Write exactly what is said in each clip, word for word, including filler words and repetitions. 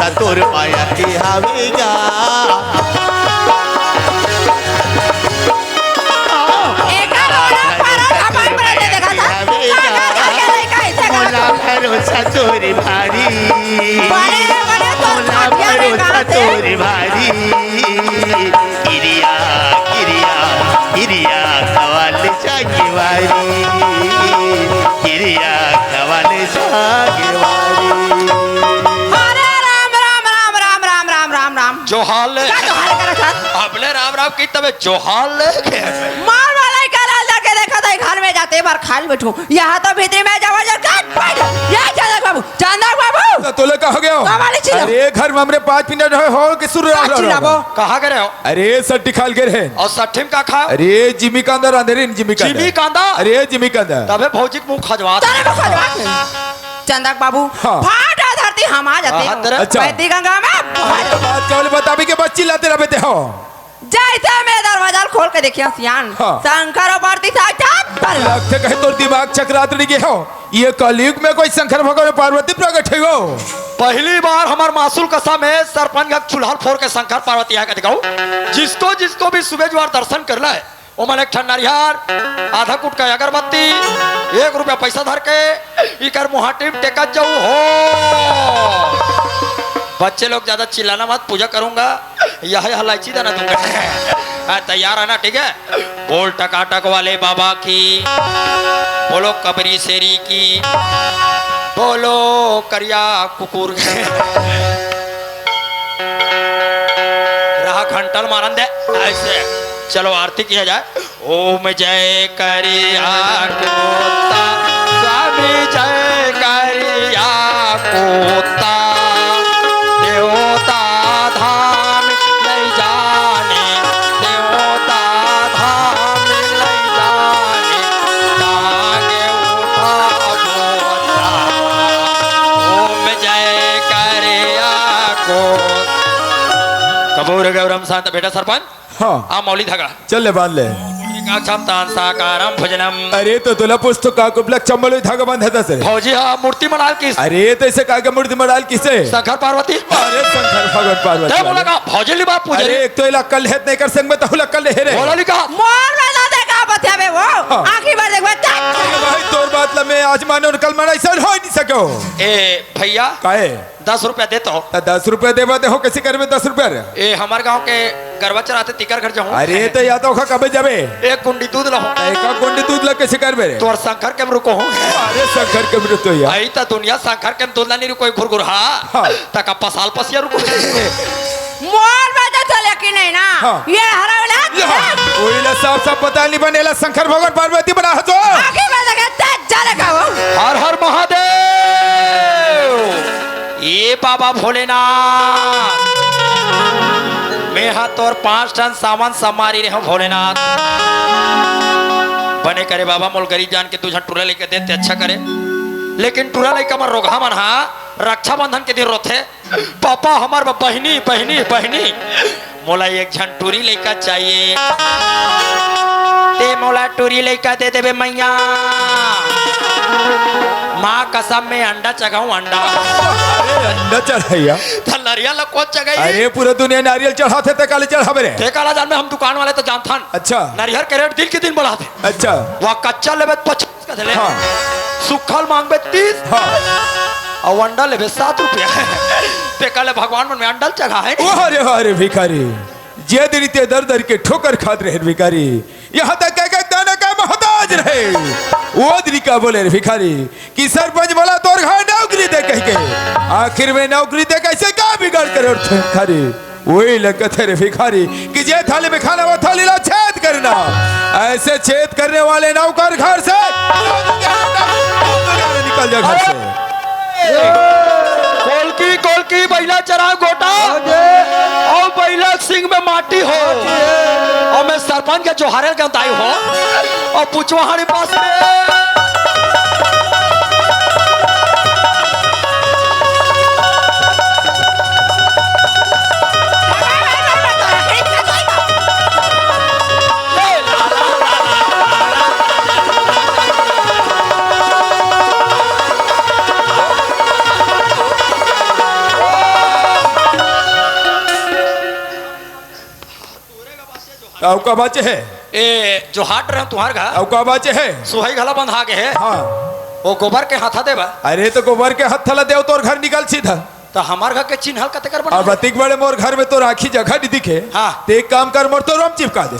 भरोसा तोर माया के हावे गा। एकर ओला पारा खपाई पर दे देखा था। का, का, का, का, लइका ऐसे का? मोला भरोसा तोर भारी। बड़े, बड़े तोर मोला खटिया रे भरोसा का से? तोर भारी। किरिया, किरिया, किरिया खवाले जागेवारी। किरिया खवाले जागेवारी। अरे राम, राम, राम। जोहार ले। का जोहार करत हस? अब ले राम राम की तबे जोहार ले। मार वाला का लाल जाके देखा था घर में जाते बार खाल बैठो। यहाँ तो भीतरी में जावा जा काट पड़। ये चंदक बाबू, चंदक बाबू। तो तोले कहाँ गयो? का वाली चिल्ला? अरे घर में हमरे पाँच मिनट हो, हो के शुरू रहा, का रहा, चिल्लाबो? रहा। कहाँ गए हो? अरे सट्टी खाल गए रहे। और सट्ठी में का खाओ? अरे जिमी कांदा रांधे रे, जिमी कांदा। जिमी कांदा? अरे जिमी कांदा। तबे भौजी के मुंह खजवात। तारे मुंह खजवात। चंदक बाबू, हाँ। फाटा धरती हम आ जाते हाँ, हो। तेरे अच्छा। बैती गंगा में। अरे बात केवल बताबी के बच्ची लाते रहबे ते हो। जैसे मैं दरवाजा खोल के देखिया सियान, हाँ। शंकर और बढ़ती साहब पर। लगते कहे तोर दिमाग चकरात नहीं गए हो। ये कलयुग में कोई शंकर भगवान और पार्वती प्रकट है हो। पहली बार हमार मासूल कसा में सरपंच का चूल्हा फोड़ के शंकर पार्वती आके दिखाओ। जिसको, जिसको भी सुबह जुआर दर्शन करना है, ओमन एक ठन नरियर, आधा कुटका अगरबत्ती, एक रुपया पैसा धर के इकर मुहाटी में टेकत जाऊ हो। बच्चे लोग ज्यादा चिल्लाना मत, पूजा करूंगा, यह, यह इलायची दाना दूंगा। हाँ, तैयार है ना? ठीक है, बोल टकाटक वाले बाबा की, बोलो कबरी शेरी की, बोलो करिया कुकुर की। रहा घंटल मारन दे। ऐसे चलो आरती किया जाए। ओम जय करिया कुत्ता, स्वामी जय करिया कुत्ता, देवता धाम नहीं जाने, देवता धाम नहीं जाने, लागे उठा बोलता। ओम जय करिया कुत्ता। कपूर गौरम शांत। बेटा सरपंच, हाँ। आ मौली धागा। चल ले, बांध ले। एकाक्षम तान साकारम भुजनम। अरे तो तोला पूछ तो का कुबलक चंबल धागा बांधा था सर। भौजी, हाँ, मूर्ति मनाल किस? अरे तो इसे का के मूर्ति मनाल किसे? शंकर पार्वती। अरे शंकर भगवान पार्वती तै बोला वाले। का? भौजी ली बात पूछे अरे ली। एक तो इला कल है, नहीं कर संग में तहुला कल है रे। बोला ली का? मोर में ना देखा बतिया में वो। हाँ। आखिरी बार देखबे, चल। अरे भाई, तोर बात ला मैं आज मानो और कल माना, ऐसा हो ही नहीं सको। ए भैया। काहे? दस रुपया दे तो। त दस रुपया देबा ते हो, कैसे करबे दस रुपया रे? ए, हमार गांव के गरवा चराते तिकर घर जाऊं। अरे, तो या तो ओखा कबे जाबे? एक गुंडी दूध ला हो। एक गुंडी दूध ला कैसे करबे रे? तोर शंकर के रुको हो। अरे, शंकर के रुको तो या। आई त दुनिया शंकर के दूध ला नहीं रुको, घुरघुर, हाँ। हाँ। तका पसाल पसिया रुको। मोर में तो चले कि नहीं ना? हाँ। ये हरा वाला ये हाँ। वही ला साफ साफ पता नहीं बनेला, शंकर भगवान पार्वती बना हो तो। आगे बढ़ लगे, तेज चले का वो। हर हर महादेव। ए बाबा भोलेनाथ, मैं हा तोर पांच ठन सावन समारी रहे हो भोलेनाथ। बने करे बाबा, मोल गरीब जान के दू झन टूरा लइका देते अच्छा करे, लेकिन टूरा लइका मन रोगहा मन हा रक्षाबंधन के दिन रोथे, पापा हमार ब-, बहिनी, बहिनी, बहिनी, मोला एक झन टूरी लइका चाहिए। ते मोला टूरी लइका दे देबे मैया। माँ कसम में अंडा चघाऊं, अंडा। अरे, अंडा चढ़ाइया। त नरियल ला कोन चघाई? अरे, पूरा दुनिया नारियल चढ़ाथे, ते काले चढ़ाबे रे? ते काला जान में हम दुकान वाले तो जानथन। अच्छा। नरियल के रेट दिन के दिन बढ़ाथे। अच्छा। वह कच्चा लेबे त पचास का ले। हाँ। सुखल मांगबे तीस। हाँ। अउ अंडा लेबे सात रुपया। ते काले भगवान मन में अंडा ल चघा है। वाह रे, वाह रे भिखारी, जे दिन ते दर दर के ठोकर खात रहे भिखारी, यहाँ तक कह के दाना का मोहताज रहे। वो दिन का बोले रे भिखारी कि सरपंच बोला तोर घर नौकरी दे कह के, आखिर में नौकरी दे कैसे का बिगाड़ करे रे भिखारी? वही लगत है रे भिखारी कि जे थाली में खाना वो थाली ला छेद करना। ऐसे छेद करने वाले नौकर घर से निकल जा घर से। कोलकी कोलकी बैला चरा गोटा। और बैला सिंह में माटी हो। और मैं सरपंच के जोहारे के उताई हो। और पुचवाहाड़ी पास में अउ का बाचे हे? ए, जो हाट रहे तुहार घर, अउ का बाचे हे? सुहाई घला बंधा गे हे। हाँ। वो गोबर के हाथा देबा। अरे, तो गोबर के हाथा ला देव, तोर घर निकल सीधा। तो हमार घर के चिन्हल कते कर बना? अब अतिक बड़े मोर घर में तोर आँखी जगह नहीं दिखे। हाँ। ते एक काम कर, मोर तोरवा म चिपका दे।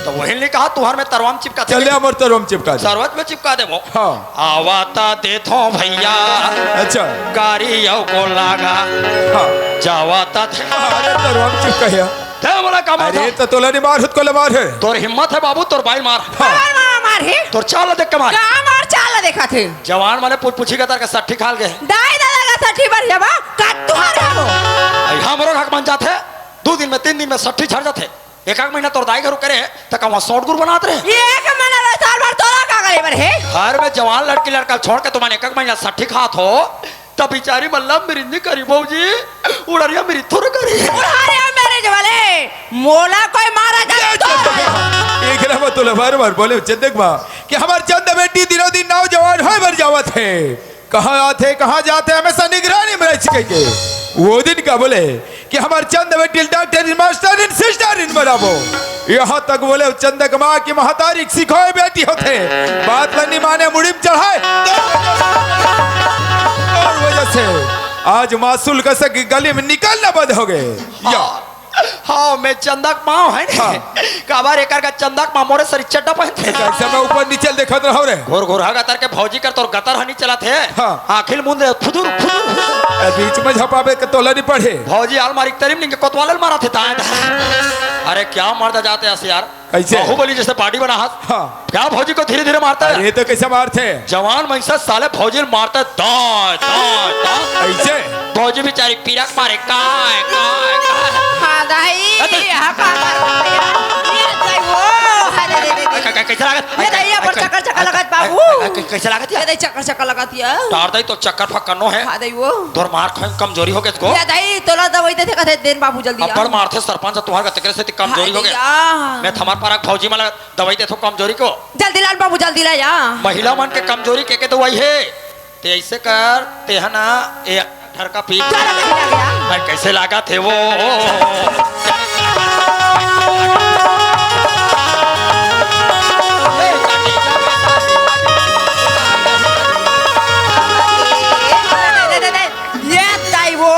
तो वही ने कहा, तुहार में तरवा म चिपका दे। चल, मोर तोरवा म चिपका दे। सरवत में चिपका दे वो। हाँ। आवा ता देथो भैया। अच्छा। गाड़ी अउ को लागा। हाँ। जावा ता दे। अरे, तोरवा म चिपका हे। ते बोला का मारता? अरे, तो तोला नहीं मार, खुद को ले मार हे। तोर हिम्मत हे बाबू, तोर बाई मार। हाँ। मार, मार, मार हे। तोर चाल देख के मार। का मार चाल देखा थे? जवान माने पूछ पूछी का तर का सट्ठी खाल गए। दाई दादा का सट्ठी बढ़िया बा, का तुहार का बो? आई हमरो हक बन जाथे, दू दिन में, तीन दिन में सट्ठी झड़ जाथे। एक आध महीना तोर दाई घरो करे, त कहवा सौट गुर बनात रहे। एक महीना रहे, साल भर तोरा का करे बर हे? घर में जवान लड़की लड़का छोड़ के तुमन एक आध महीना सट्ठी खात हो, त बिचारी मल्ला मेरी नहीं करी भौजी, उड़रिया मेरी थोड़ा करी। उड़रिया मेरी जो वाले, मोला कोई मारा जाए तो। एकरा में तोला बार बार बोले चंदक बा कि हमार चंद बेटी दिनों दिन नौजवान होए बर जावत हे। कहाँ आथे, कहाँ जाथे, हमेशा निगरानी में रह के। वो दिन का बोले कि हमार चंद बेटी doctor in, master in, sister in बनाबो। यहाँ तक बोले चंदक माँ की महतारी सिखाए बेटी होथे, बात ला नहीं माने, मुड़ी में चढ़ाए। तोर वजह से आज मासूल कसे की गली में निकलना बंद हो गए। या। हाँ, मैं चंदा के माँ है ना। हाँ। काबर एकर का चंदा के माँ मोरे सरी चड्डा पहनथे। कैसे मैं ऊपर नीचे देखत रहो रे? घोर घोर हा गतर के भौजी कर तोर गतर हनी चलत हे। हाँ। आँखी ल मुंद रे, फुदुर, फुदुर। ए, बीच में झपाबे के तोला नहीं पढ़े। भौजी आलमारी के तरी म निंगे कोतवाल ल मारत हे ताय। अरे क्या मर्द जात हस यार। कैसे? बाहुबली जैसे body बना हस। हाँ। क्या भौजी को धीरे-धीरे मारता है? अरे, तो कैसे मारथे? जवान मनसे साले भौजी ल मारता है, दांय, दांय, दांय। कैसे? भौजी बेचारी पीरा के मारे, काय, काय, काय। हाँ, दाई, अरे, ये हा का मार रहा है? ये दाई, वो, अरे, रे, रे, रे। कै-, कै-, कैसे लागत? ये दाई, ये पर कै-, चक्कर, चक्कर लगत, बाबू। कै-, कै-, कैसे लागत ये? ये दाई, चक्कर, चक्कर लगत ये। तार दाई, तो चक्कर फक्कर नो है। हाँ, दाई, वो। तोर मार खाए कमजोरी हो गए इसको। ये दाई, तोला दवाई देथे, कथे, देन बाबू, जल्दी आ। अब्बड़ मारथे सरपंच, तुहार का तेकरे से कमजोरी हो गए। हाँ, दाई, या। मैं थमार पारा भौजी मला दवाई देथो कमजोरी को। जल्दी लान बाबू, जल्दी ला या। महिला मन के कमजोरी के, के दवाई हे। ते ऐसे कर, ते ह ना, ए, ढरका पी। चल, चल, चल, चल। भाई, कैसे लागत हे वो? दे, दे, दे, दे। ये दाई वो,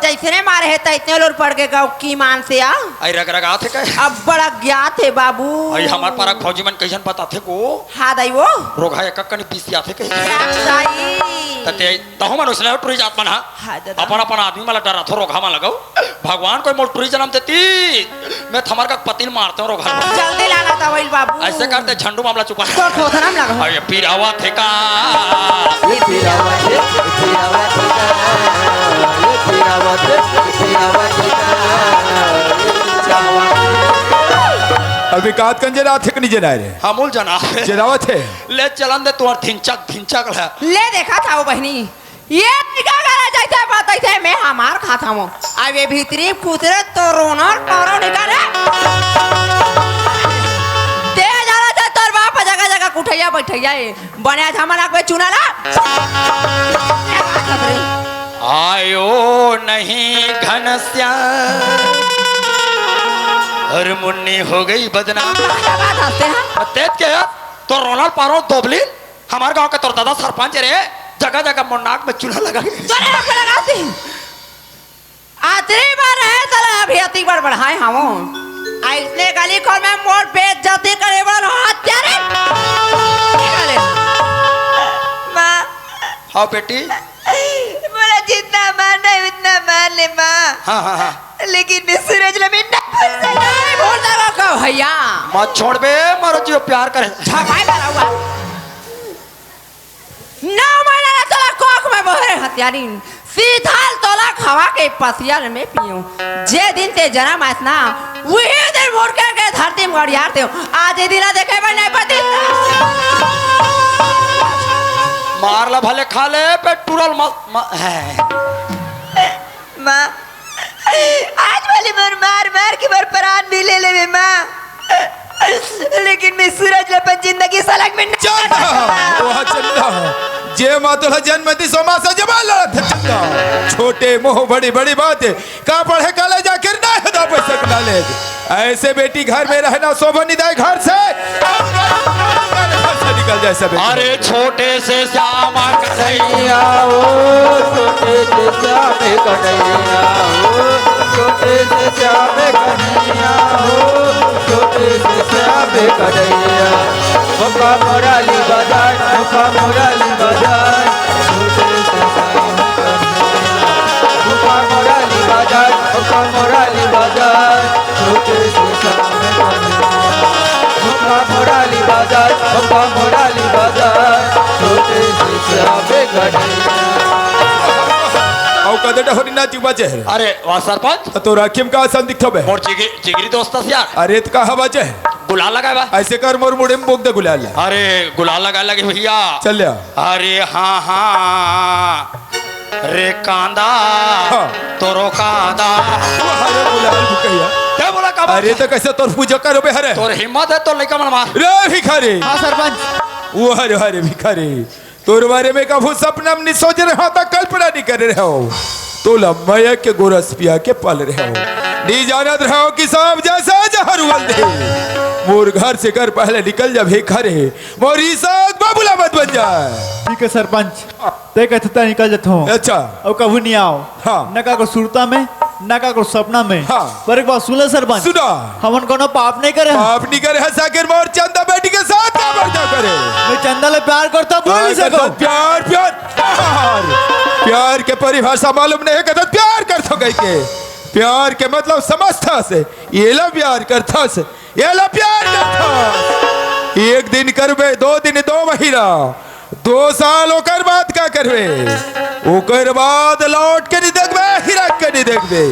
जैसने मारे हे, तैसने लोर पड़ के गाँव की मान से आ। आई रग रग आथे का? अब्बड़ अज्ञात हे बाबू। आई हमार पारा भौजी मन कैसन बताथे को? हाँ दाई वो। रोगहा एक कनी पीसी आथे कही। दाई। तते तहु मन उसने टुरी जात मन हा। हाँ दादा। अपन अपन आदमी मन ला डराथो रोगहा मन लगो। भगवान कोई मोर टुरी जन्म देती, मैं थमर का पतिल मारते हूँ रोगहा। जल्दी लाना दवाई बाबू। ऐसे करते झंडू मामला चुपा। तो थोथरम लगा। अरे पीरावा थे का? ये पीरावा थे, ये पीरावा थे का? ये पीरावा थे, ये पीरावा थे का? अभी कात कंजे रात थे कि नहीं जना रे? हमूल जना। जनावत हे। ले चलन दे तुहर धिनचक, धिनचक ला। ले देखा था वो बहनी, ये निका करे जैसे बतैसे मैं हमार खाता हूँ। अब ये भीतरी कुतरे तो रोनर पारो निकाले। ते जाना था तोर बाप जगह जगह कुठैया बैठैया है। बने आज हमर आँख में चूना ला। आयो नहीं घनश्याम और मुन्नी हो गई बदनाम। क्या बात हंसते हैं? तेज के यार, तो रोनल पारो दोबली हमार गांव के तोर दादा सरपंच रे, जगह जगह मोर नाक में चूल्हा लगा के। तोरे आँख में लगा दी। आतरी बार है तले अभी अति बार बढ़ाए हम। ऐसने गली खोर में मोर बेइज्जती करे वाला हत्यारे। माँ। हाँ बेटी। बोला जितना मारना है उतना मार ले माँ। हाँ, हाँ, हाँ। लेकिन मैं सूरज ला मैं ना भूल सकता। नहीं भूल सको का भैया। मत छोड़ बे, मारो जियो प्यार करे। झकाई मारा हुआ। नौ महीना ले तोला कोख में बोहे हत्यारिन, सीधल तोला खवा के पसिया ले मैं पियो। जे दिन ते जन्म आस ना, वही दिन मुड़के के धरती में गड़ियार ते। आज ये दिला देखे भाई नहीं पति। मार ला भले खा ले, पे टूरल मत, म-, है। माँ, आज वाली मोर मार मार के मोर प्राण भी ले लेवे माँ, लेकिन मैं सूरज ला अपन जिंदगी सलग में नहीं चंदा, वाह चंदा, जे माँ तोला जन्म दी सो माँ से जबान लड़त है चंदा। छोटे मुंह बड़ी बड़ी बात, का पढ़े कॉलेज आखिर ना है दा पैसा के knowledge। ऐसे बेटी घर में रहना शोभा नहीं दाई, घर से, घर से निकल जाए सब। अरे छोटे से श्याम कन्हैया हो, छोटे से श्याम कन्हैया हो, छोटे से श्याम कन्हैया हो, छोटे से श्याम कन्हैया। बप्पा मुरारी बजाए, बप्पा मुरारी बजाए, छोटे से श्याम कन्हैया। बप्पा मुरारी बजाए, बप्पा मुरारी बजाए, छोटे से श्याम कन्हैया। बप्पा मुरारी बजाए, बप्पा मुरारी बजाए, छोटे से श्याम कन्हैया। अउ कदे डहरी ना जीवा चेहरे। अरे वाह सरपंच। तो राखी में का संदिग्ध बे? मोर जिगरी, जिगरी दोस्त हस यार। अरे त का हवा जे? गुलाल लगाए बा। ऐसे कर मोर मुड़े में बोक दे गुलाल ला। अरे गुलाल लगाए लगे भैया। चल ले आ। अरे हाँ हाँ। रे कांदा। हाँ। तोरो कांदा। अरे गुलाल भुकैया। क्या बोला का बात अरे है? तो कैसे तोर पूजा करो बे हरे? तोर हिम्मत है तो लइका मन मार। रे भिखारी। हाँ सरपंच। वो हरे हरे भिखारी। तोर बारे में कभू सपना में नहीं सोच रहे हो, तो कल्पना नहीं कर रहे हो। तोला मया के गोरस पिया के पाल रहे हो। नहीं जानत रहे हो कि सांप जैसा जहर उगल दे। मोर घर से कर पहले निकल जा भिखारी। मोर इज्जत बाबूला मत बन जाए। ठीक है सरपंच, तय कहता निकल जाता हूँ। अच्छा। अउ कभू नहीं आओ। हाँ। न का को सुरता में, न का को सपना में। हाँ। पर एक बात सुन ले सरपंच। सुना। हमन कोनो पाप नहीं करे। पाप नहीं करे है साकिर, मोर चंदा बेटी के साथ का बर्ताव करे? मैं चंदा ले प्यार करता, बोल नहीं सको। प्यार, प्यार, प्यार। प्यार के परिभाषा मालूम नहीं है, कहता प्यार कर सको कह के। प्यार के मतलब समझता से, ये ला प्यार करता से, ये ला प्यार करता। एक दिन करबे, दो दिन, दो महीना, दो साल, ओकर बाद का करबे? ओकर बाद लौट के नहीं देखबे, हिरक के नहीं देखबे।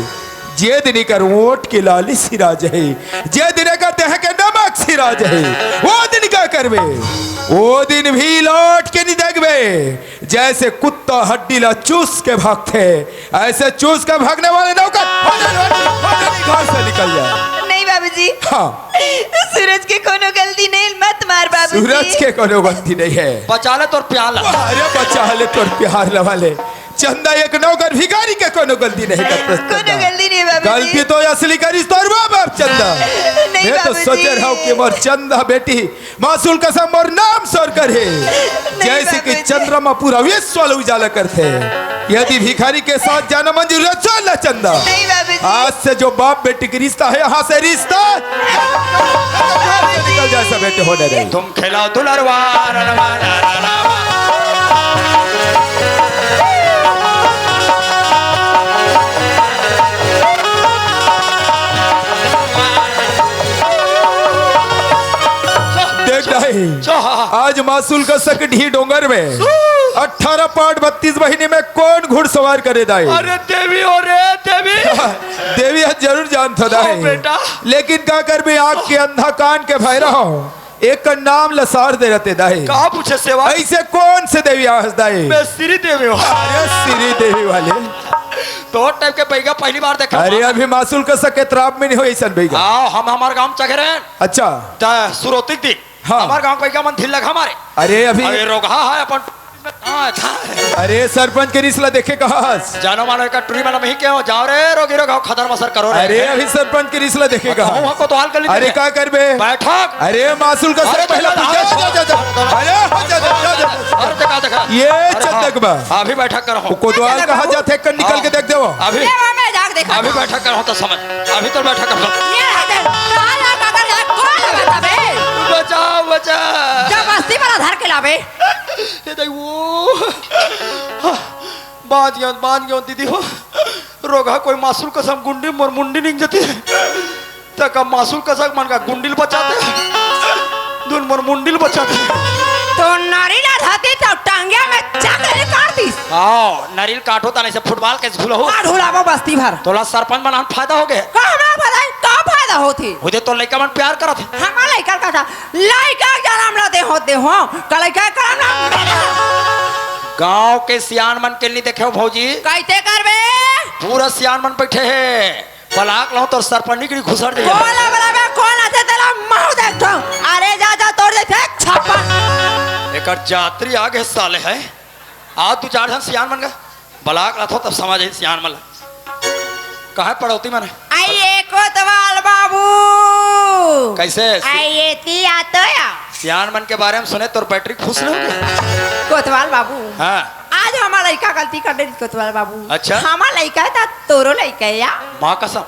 जे दिन कर ओट के लाली सिरा जाही, जे दिन कर देह के नमक सिरा जाही, वो दिन का करबे? वो दिन भी लौट के नहीं देखबे। जैसे कुत्ता हड्डी ला चूस के भागथे, ऐसे चूस के भागने वाले नौकर घर से निकल जाए। नहीं बाबूजी। हाँ। सूरज के कोनो गलती नहीं, मत मार बाबूजी। सूरज के कोनो गलती नहीं है। बचा ले तोर प्यार ला। अरे बचा ले तोर प्यार ला वाले। चंदा एक नौकर भिखारी के कोनो गलती नहीं कर कोनो चंदा। गलती नहीं बाबूजी। गलती तो असली करिस तोर बाप, बाप चंदा। नहीं मैं तो बाबूजी। सोचे रहो कि मोर चंदा बेटी मासुल कसम मोर नाम सोर करही। नहीं जैसे कि बाबूजी। चंद्रमा पूरा विश्व ल उजाला करथे। यदि भिखारी के साथ जाना मंजूर है, चल ना चंदा। नहीं बाबूजी। आज से जो बाप बेटी के रिश्ता है, यहाँ से रिश्ता निकल जाए, सब बेटे होने रहे। तुम खेला दुलरवा। देख दाई, आज मासुल का सकढी डोंगर में अठारह पाठ बत्तीस महीने में कौन घुड़सवार करे दाई? अरे देवी हो रे देवी। देवी है जरूर जानत हो दाई। बेटा। लेकिन का करबे, आँख के अंधा कान के भैरा हो। एक नाम ल सार दे रते दाई। का पूछे सेवा? ऐसे कौन से देवी आहस दाई? मैं श्री देवी हूँ। अरे श्री देवी वाले। तोर टाइप के बैगा पहली बार देखा। अरे अभी मासुल का सके त्राप में नहीं हो ऐसा बैगा। हाँ, हम हमारे गांव चघे रहे। अच्छा। त सुरोतिक दी। हाँ। हमारे गांव बैगा मन ढील लगा हमारे। अरे अभी अरे रोगहा है अपन। हाँ, था। अरे सरपंच के रिश्ता देखे कहास। जानो मानो एक टुरी मानो मही के हो, जाओ रे, रोगी रोग हो, खदर मसर करो रे। अरे, अभी सरपंच के रिश्ता देखेगा। कहूँ हमको तो हाल कर ली अरे, देखे। का करबे? बैठक। अरे, मासुल का अरे, सब पहला तो पूछे। जा, जा, जा, जा। अरे, हो जा, जा, जा, जा। अरे, देखा, देखा। ये अरे, हाँ। चंदक बा। अभी बैठक करो। वो कोतवाल कहाँ जाथे, कन निकल के देख देवो। अभी, ले, मैं जाके देखा अभी था। बैठक करो तो समझ। अभी तो बैठक करो। ये है दे। कहाँ जा, कहाँ जा, कौन लगा था बे? बचाओ, बचाओ। जबरदस्ती वाला धर के लावे। ये देख, वो। बांध गयो, बांध गयो दीदी हो। रोगहा कोई मासुल कसम गुंडी मोर मुंडी निक जती। तक मासुल कसम मन का गुंडील बचाते। दुन मोर मुंडील बचाते। तो नारी ला धरती तो टांगिया में चाकरी कर दी। आओ, नारियल काटो ता नहीं से फुटबॉल के झूलो हो। का ढुलाबो बस्ती भर। तोला सरपंच बनान फायदा हो गए। का हमरा फायदा है? का फायदा होती? उदे तो लइका मन प्यार करत है। हमार लइका का था। लइका के जन्म ला दे हो, दे हो। का लइका के जन्म ला गांव के सियान मन के नहीं देखे हो भौजी। कैसे करबे? पूरा सियान मन बैठे हैं। बलाक लाओ तोर सरपंच निकली घुसर दे। कोला बलाबे, कौन आथे तेला मार दे तो। अरे जा, जा, तोड़ दे थे छप्पन। एकर जात्री आगे साले है। आज दू चार झन सियान मन का बलाक लाथो तब समझ आई सियान मन ला। कहे पड़ोती मन है। आई ए कोतवाल बाबू। कैसे? आ, ये ती आ तो या। सियान मन के बारे में सुने तोर बैटरी फुस ले होगे। कोतवाल बाबू। हाँ। आज हमार लइका गलती कर दे, कोतवाल बाबू। अच्छा। हमार लइका है ता तोरो लइका है या। माँ कसम।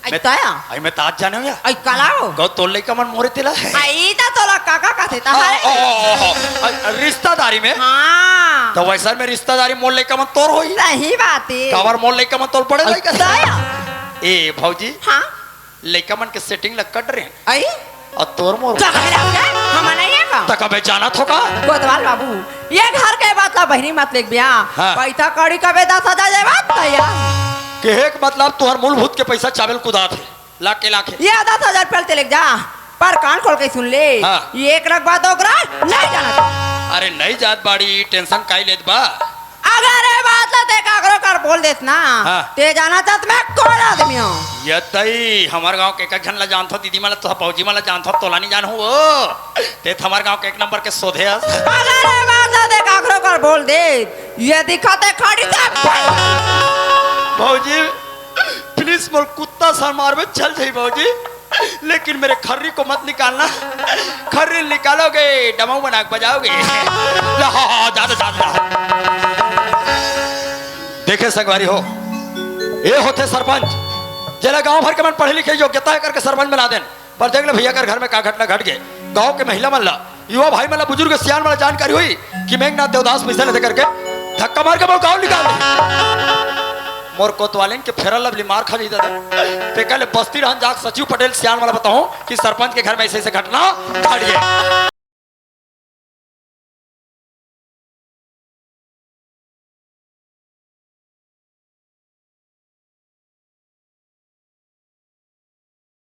आई मैं, तो या। आई मैं तात जाने हूँ या। आई कलाओ। गौ तोर लइका मन मोरे तेला है। आई ता तोला काका का थे ता ओ, है। ओ, ओ, ओ, ओ, रिश्तेदारी में। हाँ। तो वैसा में रिश्तेदारी मोर लइका मन तोर होई। सही बात है। काबर मोर लइका मन तोर बड़े लइका तो या। ए भौजी। हाँ। लइका मन के सेटिंग ल कट रहे हैं। आई? और तोर मोर तो कहे लग जाए, हम नहीं है का? तक अबे जाना थो का? कोतवाल बाबू, ये घर के बात ला बहरी मत लेक बिया। हाँ। पैसा कौड़ी कबे दस हजार जाए बात तैयार। के एक मतलब तुहर मूलभूत के पैसा चावल कुदात है, लाख के लाख है। ये दस हजार पहले लेक जा, पर कान खोल के सुन ले। हाँ। ये एक रख बात ओकरा नहीं जाना था। अरे नहीं जात बाड़ी, टेंशन काई लेत बा? अगर ये बात ला ते काकरो कर बोल देत ना, हाँ। ते जाना चाहत मैं कौन आदमी हूँ। ये दई, हमार गांव के एक एक झन ला जानथो, दीदी मन ला तो, भौजी मन ला जानथो, तोला नहीं जानहूँ वो। ते तो हमार गांव के एक नंबर के सोधे हस। अगर ये बात ला ते काकरो कर बोल दे, ये दिखा ते खड़ी ते। भौजी, प्लीज मोर कुत्ता सर मारबे चल जाई भौजी, लेकिन मेरे खर्री को मत निकालना। खर्री निकालोगे, डमाऊ बना के बजाओगे। ला, हा, हा, ज्यादा, ज्यादा। देखे संगवारी हो, ये होते सरपंच, जेला गांव भर के मन पढ़े लिखे योग्यता है करके सरपंच बना देन, पर देख ले भैया कर घर में का घटना घट गए। गांव के महिला मन ला, युवा भाई मन ला, बुजुर्ग सियान मन ला जानकारी हुई कि मेघनाथ देवदास पैसा लेते करके धक्का मार के मोर गांव निकाल दे। मोर कोतवालिन के फेरल लवली मार खा जाई दादा। ते कल बस्ती रहन जाके सचिव पटेल सियान वाला बताऊं कि सरपंच के घर में ऐसे ऐसे घटना घट गए।